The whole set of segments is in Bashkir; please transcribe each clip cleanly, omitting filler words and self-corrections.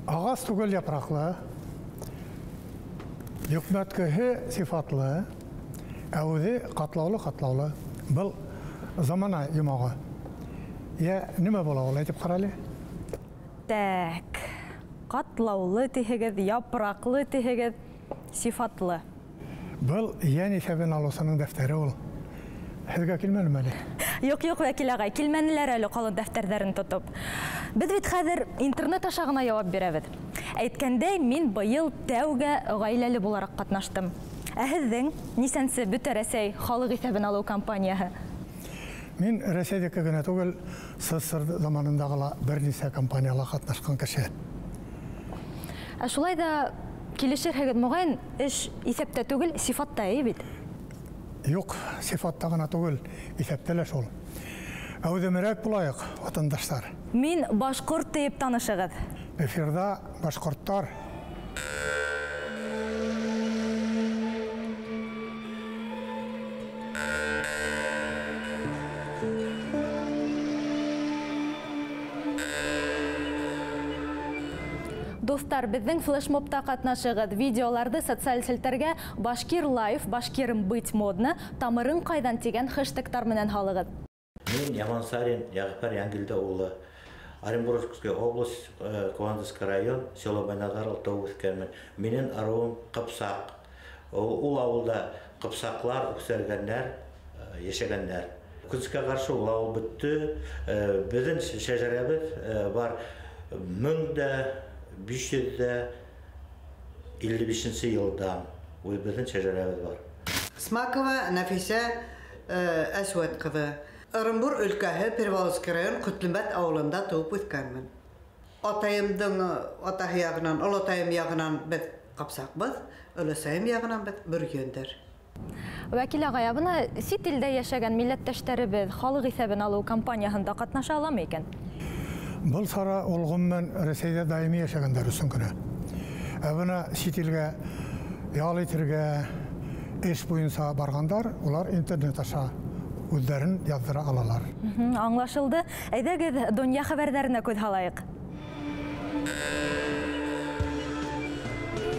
Ағас түгел япраҡлы, йөкмәткеһе сифатлы, ә үҙе ҡатлаулы-ҡатлаулы. Был замана йомағы. Йә, нимә була ул, әйтеп ҡара әле. Тәк, ҡатлаулы тиһегеҙ, япраҡлы тиһегеҙ, сифатлы. Был йән иҫәбен алыусының дәфтәре ул. Һеҙгә килмәнеме әле? Юҡ, юҡ, Вәкил ағай, килмәнеләр әле ҡалын дәфтәрҙәрен тотоп. Беҙ бит хәҙер интернет аша ғына яуап бирәбеҙ. Әйткәндәй, мин быйыл тәүгә ғаиләле булараҡ ҡатнаштым. Ә һеҙҙең нисәнсе Бөтә Рәсәй халыҡ иҫәбен алыу кампанияһы? Мин Рәсәйҙеке генә түгел, СССР заманындағы ла бер нисә кампанияла ҡатнашҡан кеше. Ә шулай да килешерһегеҙ, моғайын, эш иҫәптә түгел, сифатта, әйе бит? Юҡ, сифатта ғына түгел, иҫәптә лә шул. Әүҙемерәк булайыҡ, ватандаштар. Мин башҡорт тиеп танышығыҙ. Эфирҙа башҡорттар. Дуҫтар, беҙҙең флешмобта ҡатнашығыҙ. Видеоларҙы социаль селтәргә Башкир лайф, Башкирым быть модно, тамырың ҡайҙан тигән хэштегтар менән һалығыҙ. Мин Ямансарин Яғфар Янгилде улы, Оренбургская область, Кувандыкский район, село Байназар, тыуып үҫкәнмен. Минең ырыуым Ҡыпсаҡ. Ул ауылда ҡыпсаҡлар үҫтергәндәр, йәшәгәндәр. Үкенескә ҡаршы ул ауыл бөттө. Беҙҙең шәжәрәбеҙ бар 1555 йылдан үҙебеҙҙең шәжәрәбеҙ бар. Смакова Нәфисә Әсүәт ҡыҙы. Ырымбур өлкәһе Переволоцкий район Ҡотломбәт ауылында тыуып үҫкәнмен. Атайымдың атаһы яғынан, олатайым яғынан беҙ ҡапсаҡбыҙ, өләсәйем яғынан беҙ бөрйәндәр. Вәкил ағай, бына сит илдә йәшәгән милләттәштәребеҙ халыҡ иҫәбен алыу кампанияһында ҡатнаша аламы икән? Был сара ул ғөмүмән Рәсәйҙә даими йәшәгәндәр өсөн генә. Ә бына сит илгә ял итергә, эш буйынса барғандар, улар интернет аша үҙҙәрен яҙҙыра алалар. Аңлашылды. Әйҙәгеҙ, донъя хәбәрҙәренә күҙ һалайыҡ.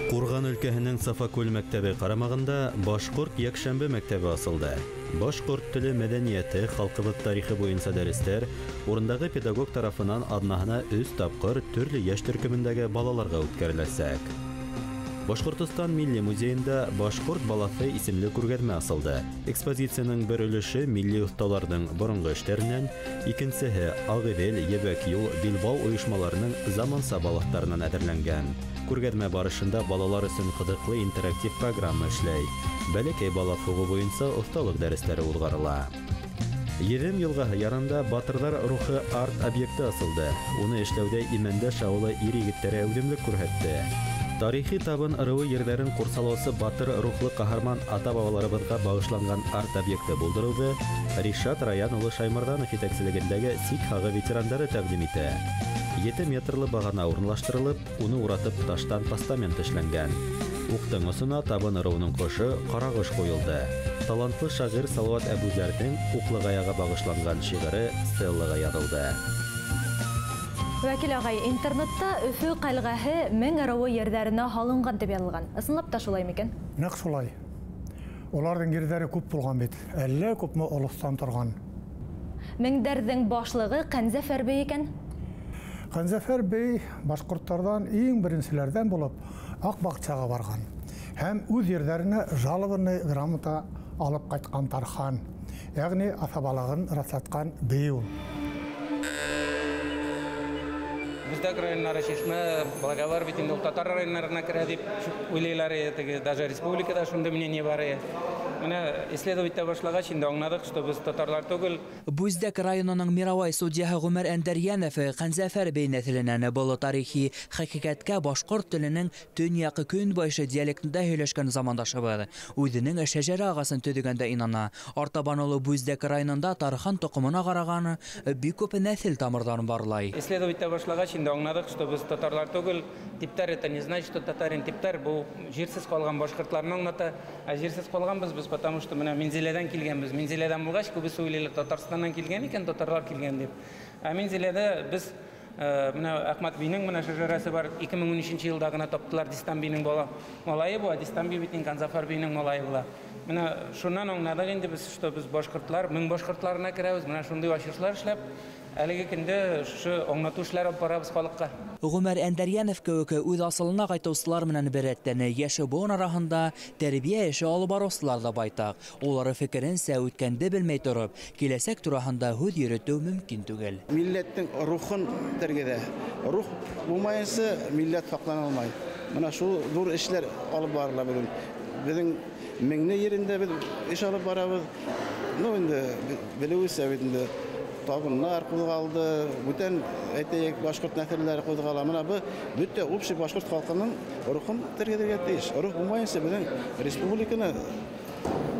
Ҡурған өлкәһенең Сафакүл мәктәбе ҡарамағында Башҡорт йәкшәмбе мәктәбе асылды. Башҡорт теле, мәҙәниәте, халҡыбыҙ тарихы буйынса дәрестәр урындағы педагог тарафынан аҙнаһына 3 тапҡыр төрлө йәш төркөмөндәге балаларға үткәреләсәк. Башҡортостан Милли музейында Башҡорт балаҫы исемле күргәҙмә асылды. Экспозицияның бер өлөшө милли оҫталарҙың боронғо эштәренән, икенсеһе Ағиҙел, Ебәк юл, Билбау ойошмаларының заманса балаҫтарынан әҙерләнгән. Күргәҙмә барышында балалар өсөн ҡыҙыҡлы интерактив программа эшләй. Бәләкәй балаҫ һуғыу буйынса оҫталыҡ дәрестәре уҙғарыла. Еҙем йылғаһы ярында Батырҙар рухы арт-объекты асылды. Уны эшләүҙә Имәндәш ауылы ир-егеттәре әүҙемлек күрһәтте. Тарихи табын ырыуы ерҙәрен ҡурсалаусы батыр рухлы ҡаһарман ата-бабаларыбыҙға бағышланған арт-объекты булдырыуҙы Ришат Раян улы Шаймарданов етәкселегендәге сик һағы ветерандары тәҡдим итә. 7 метрлы бағана урынлаштырылып, уны уратып таштан постамент эшләнгән. Уҡтың осона табын ырыуының ҡошо ҡарағош ҡуйылды. Талантлы шағир Салауат Әбүзәрҙең Уҡлығаяға бағышланған шиғыры стеллаға яҙылды. Вәкил ағай, интернетта Өфө ҡәлғәһе мең ырыуы ерҙәренә һалынған тип яҙылған. Ысынлап та шулай микән? Нәҡ шулай. Уларҙың ерҙәре күп булған бит. Әллә күпме олоҫтан торған. Меңдәрҙең башлығы Ҡәнзәфәр бей икән? Ҡәнзәфәр бей башҡорттарҙан иң беренселәрҙән булып Аҡбаҡсаға барған һәм үҙ ерҙәренә жалованный грамота алып ҡайтҡан тархан, йәғни аҫабалығын раҫлатҡан бей ул. Бүздәк районнары, Шишмә, Благовар бит инде ул татар районнарына керә дип уйлыйлар иде, теге даже республикада шундай мнение бар иде. Менә исследовать итә башлагач инде аңладык, что без татарлар түгел. Бүздәк районының мировой судьяһы Ғүмәр Әндәрйәнов Ҡәнзәфәр бей нәҫеленән был тарихи хәҡиҡәткә башҡорт теленең төньяҡ көнбайышы диалектында һөйләшкән замандашыбыҙ үҙенең шәжәрә ағасын төҙөгәндә инана. Артабан ул Бүздәк районында тархан тоҡомона ҡараған бик күп нәҫел тамырҙарын барлай. Исследовать итә башлагач инде аңладык, что без татарлар түгел. Типтәр это не значит, что татарин. Типтәр бу җирсез калган башкортларны аңлата. Ә җирсез калганбыз без, потому что менә Минзәләдән килгәнбез. Минзәләдән булгач, күбесе уйлыйлар Татарстаннан килгән икән, татарлар килгән дип. Ә Минзәләдә без Менә Әхмәт бинең менә шәжәрәсе бар. 2013 елда гына таптылар Дистан бинең бала малае бу. Дистан би бит инде Канзафар бинең малае була. Менә шуннан аңладык инде без, что без башкортлар, мең башкортларына керәбез. Менә шундый ачышлар эшләп, әлеге көндә шушы аңлату эшләре алып барабыз халыкка. Ғүмәр Әндәрйәнов кеүек үҙ асылына ҡайтыусылар менән бер рәттән йәш быуын араһында тәрбиә эше алып барыусылар ҙа байтаҡ. Улары фекеренсә үткәнде белмәй тороп, киләсәк тураһында һүҙ йөрөтөү мөмкин түгел. Милләттең рухын тергеҙә. Рух булмайынса милләт һаҡлана алмай. Мына шул ҙур эшләр алып барыла бөгөн. Беҙҙең меңле ерендә беҙ эш алып барабыҙ. Ну инде белеүебеҙсә бит инде табыннар ҡуҙғалды, бүтән әйтәйек башҡорт нәҫелләре ҡуҙғала. Мына был бөтә общий башҡорт халҡының рухын тергеҙергә тейеш. Рух булмайынса беҙҙең республиканы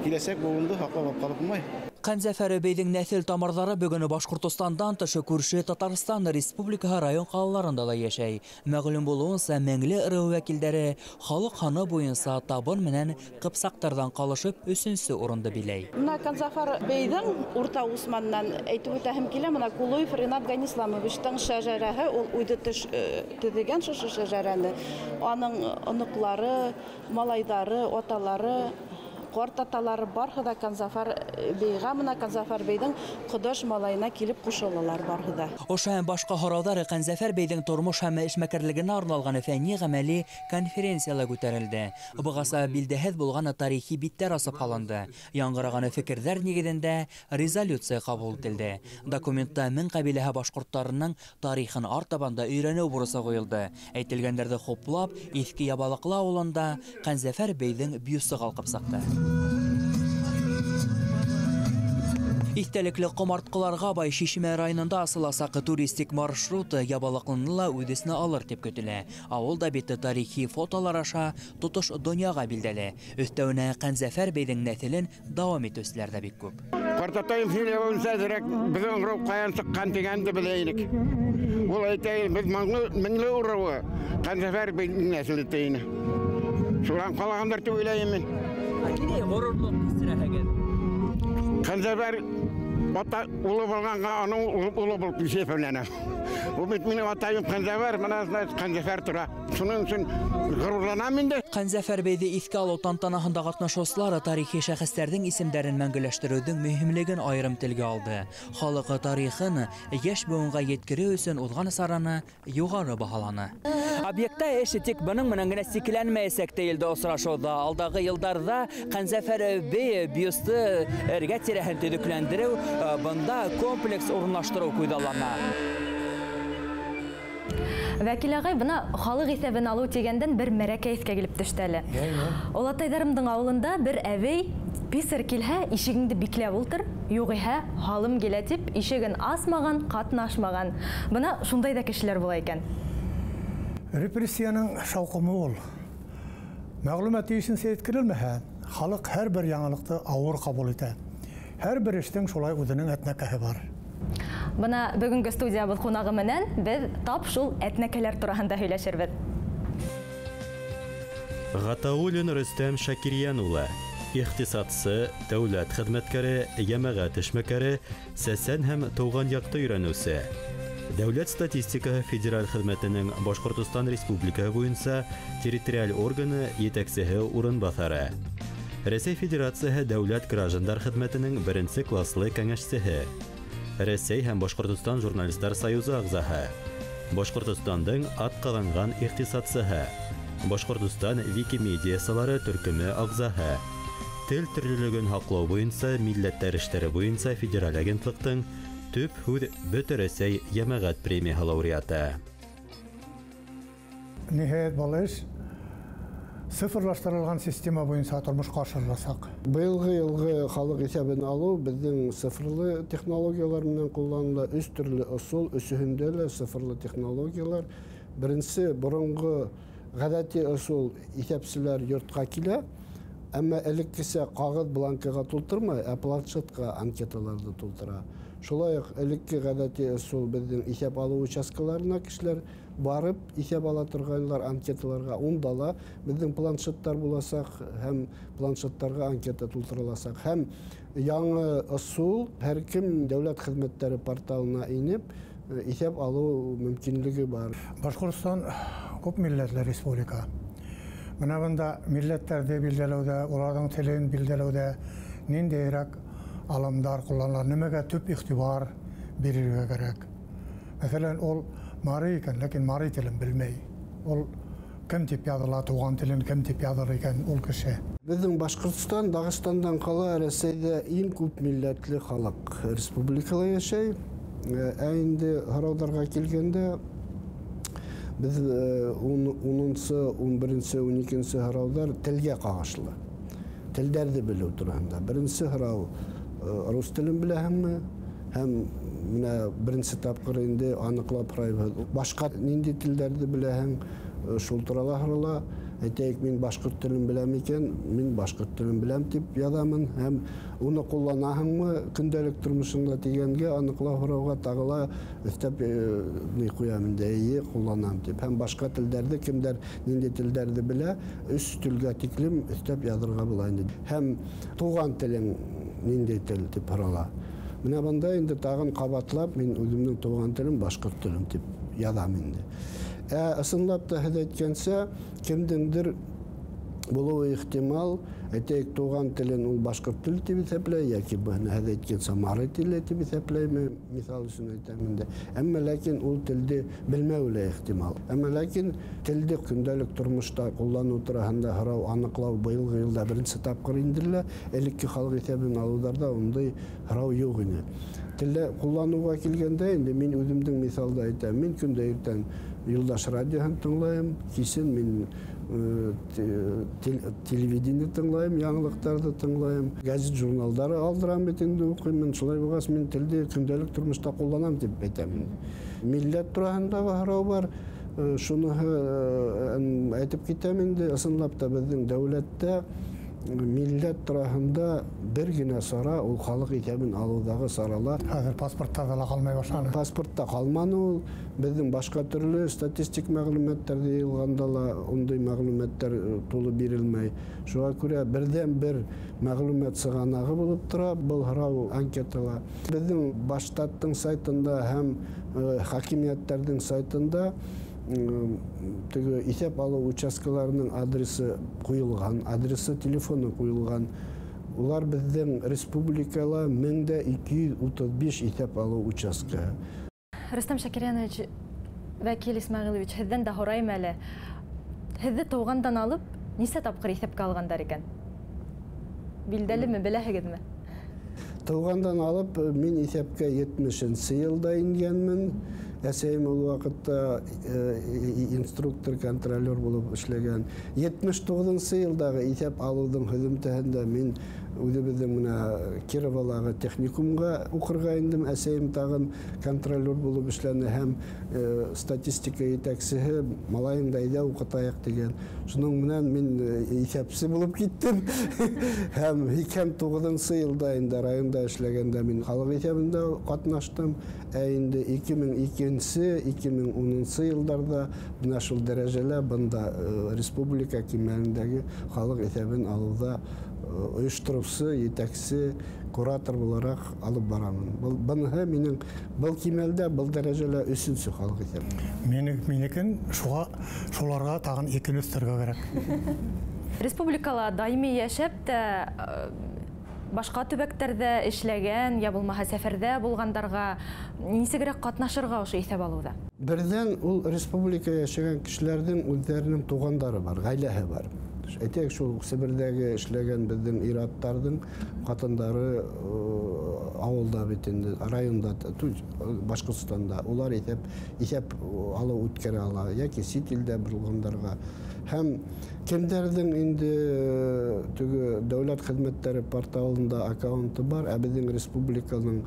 киләсәк быуынды һаҡлап ҡалып булмай. Ҡәнзәфәр бейҙең нәҫел тамырҙары бөгөн Башҡортостандан тыш күрше Татарстан Республикаһы район ҡалаларында ла йәшәй. Мәғлүм булыуынса, Меңле ырыуы вәкилдәре халыҡ һаны буйынса табын менән ҡыпсаҡтарҙан ҡалышып өсөнсө урынды биләй. Мына Ҡәнзәфәр бейҙең Урта Усманнан әйтеп үтәһем килә, мына Кулуев Ринат Ганисламовичтың шәжәрәһе, ул үҙе төҙөгән шушы шәжәрәне. Аның оноҡлары, малайҙары, аталары, ҡартаталары барыһы да Ҡәнзәфәр бейгә, мына Ҡәнзәфәр бейҙең ҡодаш малайына килеп ҡушылалар барыһы да. Ошо һәм башҡа һорауҙар Ҡәнзәфәр бейҙең тормош һәм эшмәкәрлегенә арналған фәнни ғәмәли конференцияла күтәрелде. Бығаса билдәһеҙ булған тарихи биттәр асып һалынды. Яңғыраған фекерҙәр нигеҙендә резолюция ҡабул ителде. Документта мең ҡәбиләһе башҡорттарының тарихын артабан да өйрәнеү бурысы ҡуйылды. Әйтелгәндәрҙе хуплап, Иҫке Ябалаҡлы ауылында Ҡәнзәфәр бейҙең бюсы ҡалҡып сыҡты. Иҫтәлекле ҡомартҡыларға бай Шишмә районында асыласаҡ туристик маршрут Ябалаҡлыны ла үҙ эсенә алыр тип көтөлә. Ауыл да бит тарихи фотолар аша тотош донъяға билдәле. Өҫтәүенә Ҡәнзәфәр бейҙең нәҫелен дауам итеүселәр ҙә бик күп. Ҡартатайым һөйләүенсә, әҙерәк беҙҙең ырыу ҡаян сыҡҡан тигәнде белә инек. Ул әйтә, беҙ Меңле ырыуы Ҡәнзәфәр бейҙең нәҫеле тине. Шунан ҡалғандар тип уйлайым мин. Ниндәй ғорурлыҡ хисерәһегеҙ? Ҡәнзәфәр ата улы булғанға уның улы булып иҫәпләнә. Ул бит минең атайым Ҡәнзәфәр, мына Ҡәнзәфәр тора. Шуның өсөн ғорурланам инде. Ҡәнзәфәр бейҙе иҫкә алыу тантанаһында ҡатнашыусылар тарихи шәхестәрҙең исемдәрен мәңгеләштереүҙең мөһимлеген айырым телгә алды. Халыҡ тарихын йәш быуынға еткереү өсөн уҙған сараны юғары баһаланы. Объектта эш тик бының менән генә сикләнмәйәсәк тейелде осрашыуҙа. Алдағы йылдарҙа Ҡәнзәфәр бей бюсты эргә тирәһен төҙөкләндереү, бында комплекс урынлаштырыу күҙаллана. Вәкил ағай, бына халыҡ иҫәбен алыу тигәндән бер мәрәкә иҫкә килеп төштө әле. Олатайҙарымдың ауылында бер әбей писар килһә, ишегеңде бикләп ултыр, юғиһә һалым килә тип, ишеген асмаған, ҡатнашмаған. Бына шундай ҙа кешеләр була икән. Репрессияның шауҡымы ул. Мәғлүмәт тейешенсә еткерелмәһә, халыҡ һәр бер яңылыҡты ауыр ҡабул итә. Һәр бер эштең шулай үҙенең әтнәкәһе бар. Бына бөгөнгө студиябыҙ ҡунағы менән беҙ тап шул әтнәкәләр тураһында һөйләшербеҙ. Ғатауллин Рөстәм Шакирйән улы, иҡтисадсы, дәүләт хеҙмәткәре, йәмәғәт эшмәкәре, сәсән һәм тыуған яҡты өйрәнеүсе. Дәүләт статистикаһы федераль хеҙмәтенең Башҡортостан Республикаһы буйынса территориаль органы етәксеһе урынбаҫары. Рәсәй Федерацияһы дәүләт граждандар хеҙмәтенең беренсе класслы кәңәшсеһе. Рәсәй һәм Башҡортостан журналистар союзы ағзаһы. Башҡортостандың атҡаҙанған иҡтисадсыһы. Башҡортостан Викимедиасылары төркөмө ағзаһы. Тел төрлөлөгөн һаҡлау буйынса милләттәр эштәре буйынса федераль агентлыҡтың төп һүҙ Бөтә Рәсәй йәмәғәт премияһы лауреаты. Ниһайәт, был эш цифрлаштырылған система буйынса тормошҡа ашырыласаҡ. Быйылғы йылғы халыҡ иҫәбен алыу беҙҙең цифрлы технологиялар менән ҡулланыла. Өс төрлө ысул, өсөһөндә лә цифрлы технологиялар. Беренсе, боронғо ғәҙәти ысул иҫәпселәр йортҡа килә, әммә элеккесә ҡағыҙ бланкаға тултырмай, ә планшетҡа анкеталарҙы тултыра. Шулай уҡ элекке ғәҙәти ысул беҙҙең иҫәп алыу участкаларына кешеләр барып иҫәп ала торғайнылар анкеталарға. Унда ла беҙҙең планшеттар буласаҡ һәм планшеттарға анкета тултырыласаҡ. Һәм яңы ысул һәр кем дәүләт хеҙмәттәре порталына инеп, иҫәп алыу мөмкинлеге бар. Башҡортостан күп милләтле республика. Бына бында милләттәрҙе билдәләүҙә, уларҙың телен билдәләүҙә ниндәйерәк алымдар ҡулланыла, нимәгә төп иғтибар бирергә кәрәк? Мәҫәлән, ул мари икән, ләкин мари телен белмәй. Ул кем тип яҙыла, туған телен кем тип яҙыр икән ул кеше? Беҙҙең Башҡортостан, Дағстандан ҡала Рәсәйҙә иң күп милләтле халыҡ республикала йәшәй. Ә инде һорауҙарға килгәндә, беҙ 10-нсы, 11-нсе, 12-нсе һорауҙар телгә ҡағышлы. Телдәрҙе белеү тураһында. Беренсе һорау рус телен беләһеңме? Һәм менә беренсе тапҡыр инде аныҡлап һорайбыҙ. Башҡа ниндәй телдәрҙе беләһең? Шул турала һорала. Әйтәйек, мин башҡорт телен беләм икән, мин башҡорт телен беләм тип яҙамын. Һәм уны ҡулланаһыңмы көндәлек тормошоңда тигәнгә аныҡлау һорауға тағы ла өҫтәп ни ҡуям инде, эйе, ҡулланам тип. Һәм башҡа телдәрҙе, кемдәр ниндәй телдәрҙе белә, 3 телгә тиклем өҫтәп яҙырға була инде. Һәм туған телең ниндәй тел тип һорала. Менә бында инде тағын ҡабатлап, мин үҙемдең туған телем башҡорт телем тип яҙам инде. Ә ысынлап та һеҙ әйткәнсә, кемдеңдер булыуы ихтимал, әйтәйек, туған телен ул башҡорт теле тип иҫәпләй, йәки быны һеҙ әйткәнсә мари теле тип иҫәпләйме, миҫал өсөн әйтәм инде. Әммә ләкин ул телде белмәүе лә ихтимал. Әммә ләкин телде көндәлек тормошта ҡулланыу тураһында һорау аныҡлау быйылғы йылда беренсе тапҡыр индерелә. Элекке халыҡ иҫәбен алыуҙарҙа ундай һорау юҡ ине. Телде ҡулланыуға килгәндә инде мин үҙемдең миҫалда әйтәм. Мин көндә иртән Юлдаш радиоһын тыңлайым, кисен мин телевидение тыңлайым, яңылыҡтарҙы тыңлайым, гәзит журналдары алдырам бит инде, уҡыйм. Шулай булғас, мин телде көндәлек тормошта ҡулланам тип әйтәм. Милләт тураһындағы һорау бар. Шуныһы әйтеп китәм инде, ысынлап та беҙҙең дәүләттә милләт тураһында бер генә сара, ул халыҡ иҫәбен алыуҙағы саралар. Хәҙер паспортта ла ҡалмай башланы. Паспортта ҡалманы ул. Беҙҙең башҡа төрлө статистик мәғлүмәттәрҙе йыйылғанда ла ундай мәғлүмәттәр тулы бирелмәй. Шуға күрә берҙән-бер мәғлүмәт сығанағы булып тора был һорау анкетала. Беҙҙең Башстаттың сайтында һәм хакимиәттәрҙең сайтында теге иҫәп алыу участкаларының адресы ҡуйылған, адресы, телефоны ҡуйылған. Улар беҙҙең республикала 1235 иҫәп алыу участкаһы. Рөстәм Шакирянович, Вәкил Исмәғилович, һеҙҙән дә һорайым әле. Һеҙҙе тыуғандан алып нисә тапҡыр иҫәпкә алғандар икән? Билдәлеме, беләһегеҙме? Тыуғандан алып мин иҫәпкә 70-нсе йылда ингәнмен. Әсәйем ул ваҡытта инструктор-контролер булып эшләгән. 79-нсы йылдағы иҫәп алыуҙың һөҙөмтәһендә мин үҙебеҙҙең менә Кировалағы техникумға уҡырға индем. Әсәйем тағын контролер булып эшләне һәм статистика етәксеһе малайың да әйҙә уҡытайыҡ тигән. Шуның менән мин иҫәпсе булып киттем. Һәм 89-нсы йылда инде районда эшләгәндә мин халыҡ иҫәбендә ҡатнаштым. Ә инде 2002-нсе, 2010-нсы йылдарҙа бына шул дәрәжәлә бында республика кимәлендәге халыҡ иҫәбен алыуҙа ойоштороусы, етәксе, куратор булараҡ алып барамын. Быныһы минең был кимәлдә, был дәрәжәлә өсөнсө халыҡ иҫәбе. Минекен шуларға тағын икене өҫтәргә кәрәк. Республикала даими йәшәп тә башҡа төбәктәрҙә эшләгән, я булмаһа сәфәрҙә булғандарға нисегерәк ҡатнашырға ошо иҫәп алыуҙа? Берҙән, ул республика йәшәгән кешеләрҙең үҙҙәренең туғандары бар, ғаиләһе бар. Әйтәйек, шул Себерҙәге эшләгән беҙҙең ир-аттарҙың ҡатындары ауылда бит инде, районда, Башҡортостанда, улар иҫәп алыу үткәрә ала, йәки сит илдә булғандарға. Һәм кемдәрҙең инде теге дәүләт хеҙмәттәре порталында аккаунты бар, ә беҙҙең республиканың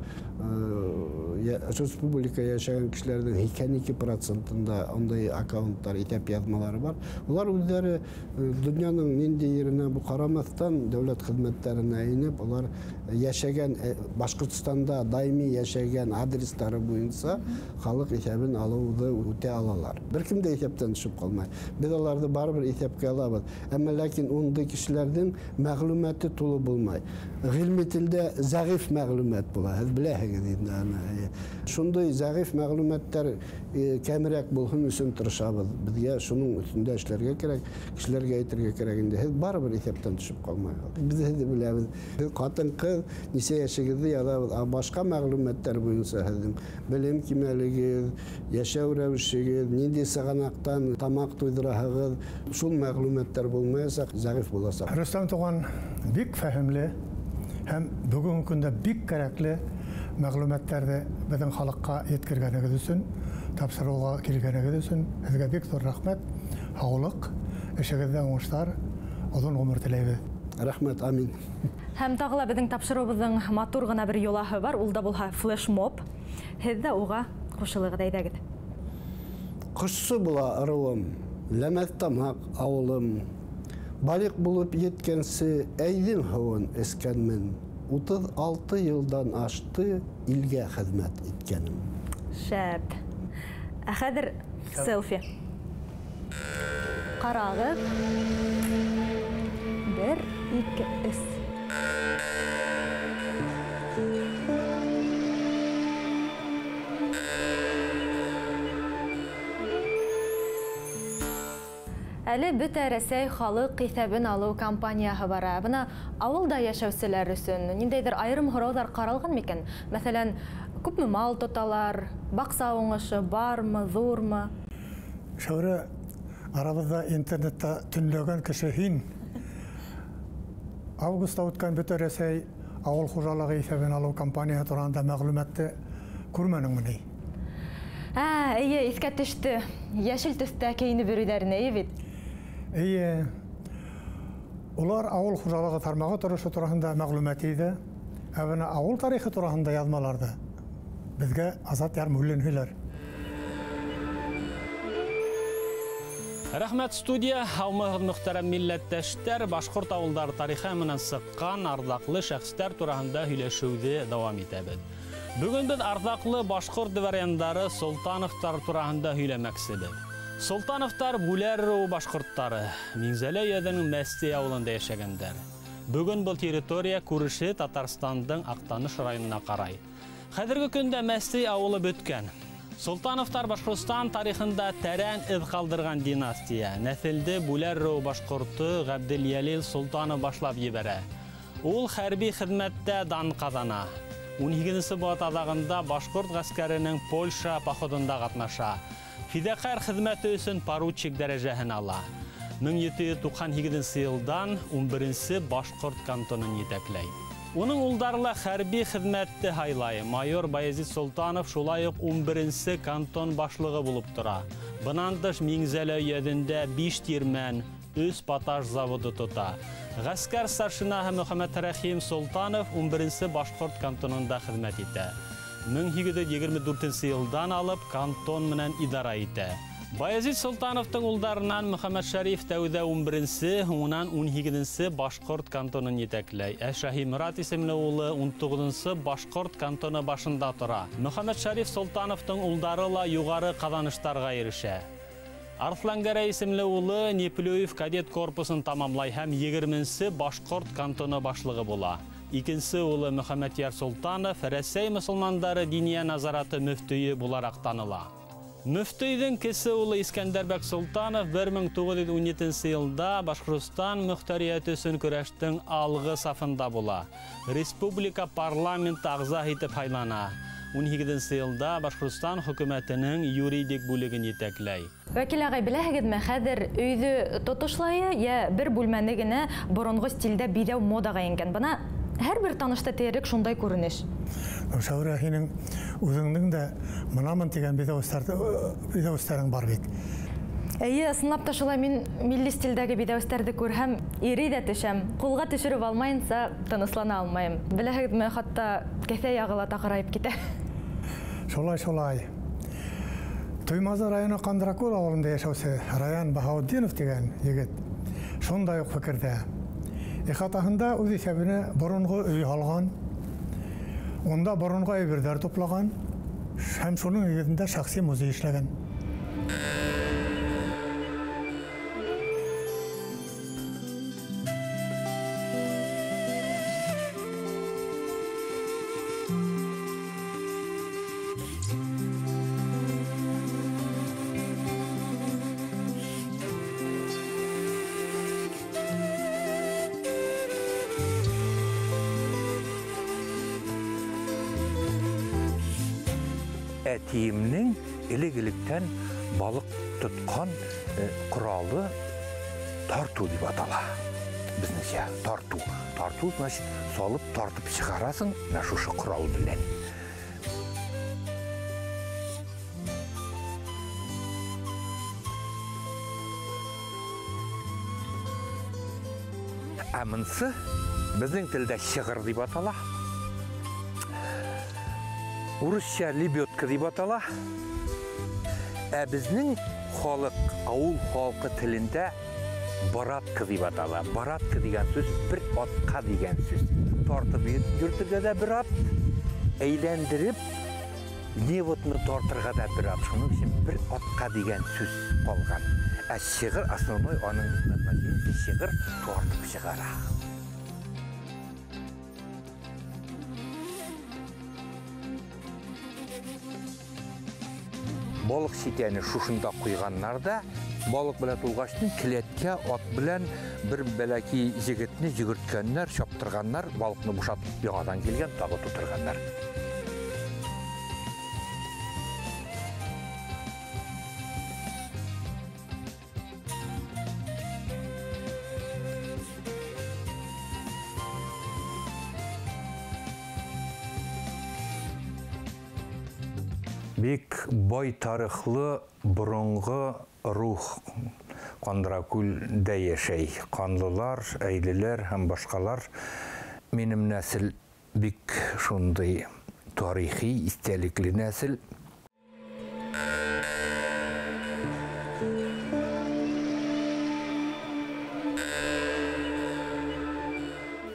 республика йәшәгән кешеләрҙең 82%-ында ундай аккаунттар, иҫәп яҙмалары бар. Улар үҙҙәре донъяның ниндәй еренә бу ҡарамаҫтан дәүләт хеҙмәттәренә инеп, улар йәшәгән Башҡортостанда даими йәшәгән адрестары буйынса халыҡ иҫәбен алыуҙы үтә алалар. Бер кем дә иҫәптән төшөп ҡалмай. Беҙ аларҙы барып барыбер иҫәпкә алабыҙ. Әммә ләкин ундай кешеләрҙең мәғлүмәте тулы булмай. Ғилми телдә зәғиф мәғлүмәт була, һеҙ беләһегеҙ инде аны. Шундай зәғиф мәғлүмәттәр кәмерәк булһын өсөн тырышабыҙ. Беҙгә шуның өҫтөндә эшләргә кәрәк, кешеләргә әйтергә кәрәк инде. Һеҙ барыбер иҫәптән төшөп ҡалмайһығыҙ. Беҙ һеҙҙе беләбеҙ. Һеҙ ҡатын-ҡыҙ нисә йәшегеҙҙе яҙабыҙ. Ә башҡа мәғлүмәттәр буйынса һеҙҙең белем кимәлегеҙ, йәшәү рәүешегеҙ, ниндәй сығанаҡтан тамаҡ туйҙыраһығыҙ, шул мәғлүмәттәр булмаясаҡ, зәғиф буласаҡ. Рөстәм туған бик фәһемле һәм бөгөнгө көндә бик кәрәкле мәғлүмәттәрҙе беҙҙең халыҡҡа еткергәнегеҙ өсөн, тапшырыуға килгәнегеҙ өсөн һеҙгә бик ҙур рәхмәт. Һаулыҡ, эшегеҙҙә уңыштар, оҙон ғүмер теләйбеҙ. Рәхмәт, амин. Һәм тағы ла беҙҙең тапшырыуыбыҙҙың матур ғына бер йолаһы бар, ул да булһа флешмоб. Һеҙ ҙә уға ҡушылығыҙ, әйҙәгеҙ. Ҡошсо була ырыуым, ләмәҫ тамаҡ ауылым. Балиҡ булып еткәнсе әйҙең һыуын эскәнмен. 36 йылдан ашты илгә хеҙмәт иткәнем. Шәп. Ә хәҙер селфи. Ҡарағыҙ. 1, 2, 3. Әле бөтә Рәсәй халыҡ иҫәбен алыу кампанияһы бара. Бына ауылда йәшәүселәр өсөн ниндәйҙер айырым һорауҙар ҡаралған микән? Мәҫәлән, күпме мал тоталар, баҡса уңышы бармы, ҙурмы? Шәүрә, арабыҙҙа интернетта төнләгән кеше һин. Августта үткән бөтә Рәсәй ауыл хужалығы иҫәбен алыу кампанияһы тураһында мәғлүмәтте күрмәнеңме ни? Эйе, иҫкә төштө. Йәшел төҫтә кейенеп йөрөйҙәр ине, эйе бит? Эйе. Улар ауыл хужалығы тармағы торошо тураһында мәғлүмәт йыйҙы. Ә бына ауыл тарихы тураһында яҙмаларҙы беҙгә Азат Ярмуллин һөйләр. Рәхмәт, студия. Һаумыһығыҙ, мөхтәрәм милләттәштәр. Башҡорт ауылдары тарихы менән сыҡҡан арҙаҡлы шәхестәр тураһында һөйләшеүҙе дауам итәбеҙ. Бөгөн беҙ арҙаҡлы башҡорт дворяндары Солтановтар тураһында һөйләмәксебеҙ. Солтановтар Бүләр ырыуы башҡорттары Миңзәлә өйәҙенең Мәстей ауылында йәшәгәндәр. Бөгөн был территория күрше Татарстандың Аҡтаныш районына ҡарай. Хәҙерге көндә Мәстей ауылы бөткән. Солтановтар Башҡортостан тарихында тәрән эҙ ҡалдырған династия. Нәҫелде Бүләр ырыуы башҡорто Ғәбделйәлил Солтанов башлап ебәрә. Ул хәрби хеҙмәттә дан ҡаҙана. 18-нсе быуат аҙағында башҡорт ғәскәренең Польша походында ҡатнаша. Фиҙаҡәр хеҙмәте өсөн поручик дәрәжәһен ала. 1798 йылдан 11-нсе башҡорт кантонын етәкләй. Уның улдары ла хәрби хеҙмәтте һайлай. Майор Баязид Солтанов шулай уҡ 11-нсе кантон башлығы булып тора. Бынан тыш Миңзәлә өйәҙендә 5 тирмән, 3 поташ заводы тота. Ғәскәр старшинаһы Мөхәммәтрәхим Солтанов 11-нсе башҡорт кантонында хеҙмәт итә. 1824 йылдан алып кантон менән идара итә. Баязид Солтановтың улдарынан Мөхәммәтшәриф тәүҙә 11-нсе, һуңынан 18-нсе башҡорт кантонын етәкләй. Ә Шаһиморат исемле улы 19-нсы башҡорт кантоны башында тора. Мөхәммәтшәриф Солтановтың улдары ла юғары ҡаҙаныштарға ирешә. Арыҫлангәрәй исемле улы Неплюев кадет корпусын тамамлай һәм 20-нсе башҡорт кантоны башлығы була. Икенсе улы Мөхәммәтйәр Солтанов Рәсәй мосолмандары диния назараты мөфтөйө булараҡ таныла. Мөфтөйҙең кесе улы Искәндәрбәк Солтанов 1917 йылда Башҡортостан мөхтәриәте өсөн көрәштең алғы сафында була. Республика парламенты ағзаһы итеп һайлана. 18-нсе йылда Башҡортостан хөкүмәтенең юридик бүлеген етәкләй. Вәкил ағай, беләһегеҙме, хәҙер өйҙө тотошлайы йә бер бүлмәне генә боронғо стилдә биҙәү модаға ингән. Бына һәр бер танышта тиерлек шундай күренеш. Шәүрә, һинең үҙеңдең дә мынамын тигән биҙәүестәрең бар бит. Эйе, ысынлап та шулай, мин милли стилдәге биҙәүестәрҙе күрһәм, ирей ҙә төшәм. Ҡулға төшөрөп алмайынса тыныслана алмайым. Беләһегеҙме, хатта кеҫә яғы ла таҡырайып китә. Шулай, шулай. Туймазы районы Ҡандракүл ауылында йәшәүсе Раян Баһаутдинов тигән егет шундай уҡ фекерҙә. Ихатаһында үҙ иҫәбенә боронғо өй һалған, унда боронғо әйберҙәр туплаған һәм шуның нигеҙендә шәхси музей эшләгән. әтиемнең элек-электән балык тоткан коралы тарту дип атала. Безнеңчә тарту. Тарту значит салып тартып чыгарасың менә шушы корал белән. Ә монысы безнең телдә чыгыр дип атала. Урысча лебедка дип атала. Ә безнең халык, авыл халкы телендә баратка дип атала. Баратка дигән сүз бер атка дигән сүз. Тартып йөртергә дә бер ат, әйләндереп неводны тартырга да бер ат. Шуның өчен бер атка дигән сүз калган. Ә чыгыр основной аның назначениесе чыгыр тартып чыгара. Балык ситәне шушында куйганнар да, балык белән тулгачтын келәткә ат белән бер бәләки җегетне йөгерткәннәр, чаптырганнар, балыкны бушатып яңадан килгән, тагы тутырганнар. Бик бай тарихлы борынгы рух Кандракүлдә яшәй. Канлылар, әйлеләр һәм башкалар. Минем нәсел бик шундый тарихи, истәлекле нәсел.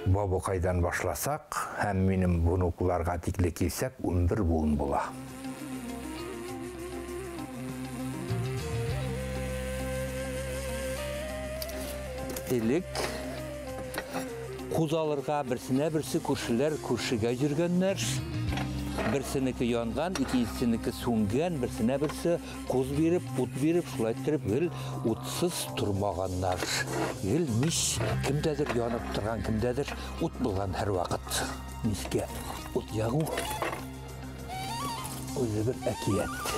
Бабакайдан башласак һәм минем внукларга тикле килсәк, 11 буын була. Элек куз алырга берсенә берсе күршеләр күршегә йөргәннәр. Берсенеке янган, икенчесенеке сүнгән, берсенә берсе куз биреп, ут биреп, шулай иттереп гел утсыз тормаганнар. Гел мич кемдәдер янып торган, кемдәдер ут булган һәрвакыт. Мичкә ут ягу үзе бер әкият.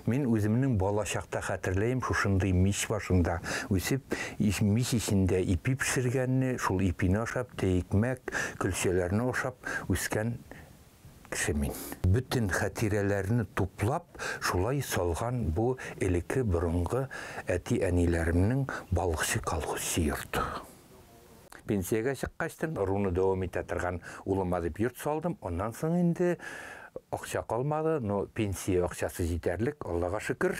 Мин үземнең бала чакта хәтерләйм, шушындый мич башында үсеп, мич эчендә ипи пешергәнне, шул ипине ашап, икмәк, көлчәләрне ашап үскән кеше мин. Бөтен хатирәләрне туплап, шулай салган бу элекке борынгы әти-әниләремнең балыкчы колхозчы йорты. Пенсиягә чыккачтан руны дәвам итә торган улыма дип йорт салдым. Аннан соң инде акча калмады, но пенсия акчасы җитәрлек, Аллага шөкер.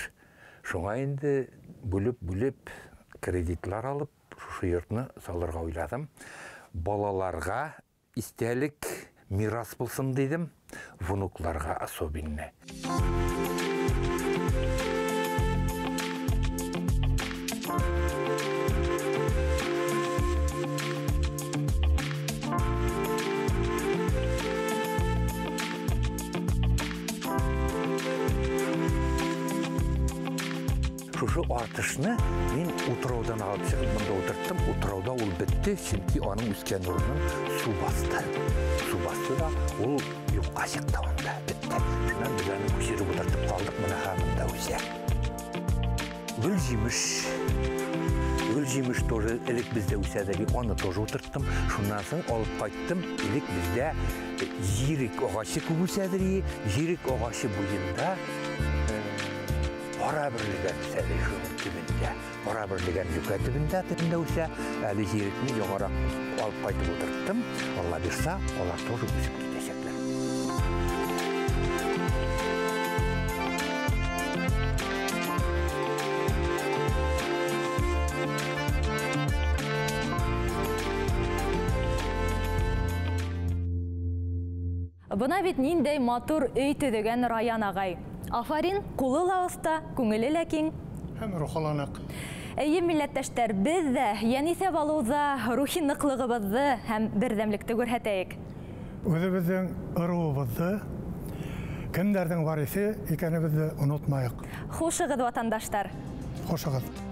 Шуңа инде бүлеп-бүлеп кредитлар алып, шушы йортны салырга уйладым. Балаларга истәлек, мирас булсын дидем, внукларга особенно. Шушы артышны мин утраудан алып чыгып монда утырттым. Утрауда ул бетте, чөнки аның үскән урынын су басты. Су басты да ул юкка чыкты анда, бетте. Шуннан без аны күчереп утыртып калдык, менә һаман да үсә. Гөл-җимеш. Гөл-җимеш тоже элек бездә үсә дә, аны тоже утырттым. Шуннан соң алып кайттым. Элек бездә җирек агачы күп үсәдер. Җирек агачы буенда Ара берлеген үсәде шуның төбендә. Ара берлеген юкә төбендә үсә. Әле җирекне яңарак алып кайтып утырттым. Алла бирса, алар тоже үсеп китәчәкләр. Бына бит ниндәй матур өй төҙөгән Раян ағай. Афарин, ҡулы ла оҫта, күңеле лә киң. Һәм рухланыҡ. Эйе, милләттәштәр, беҙ ҙә йәниҫәп алыуҙа рухи ныҡлығыбыҙҙы һәм берҙәмлекте күрһәтәйек. Үҙебеҙҙең ырыуыбыҙҙы, кемдәрҙең вариҫы икәнебеҙҙе онотмайыҡ. Хушығыҙ, ватандаштар. Хушығыҙ.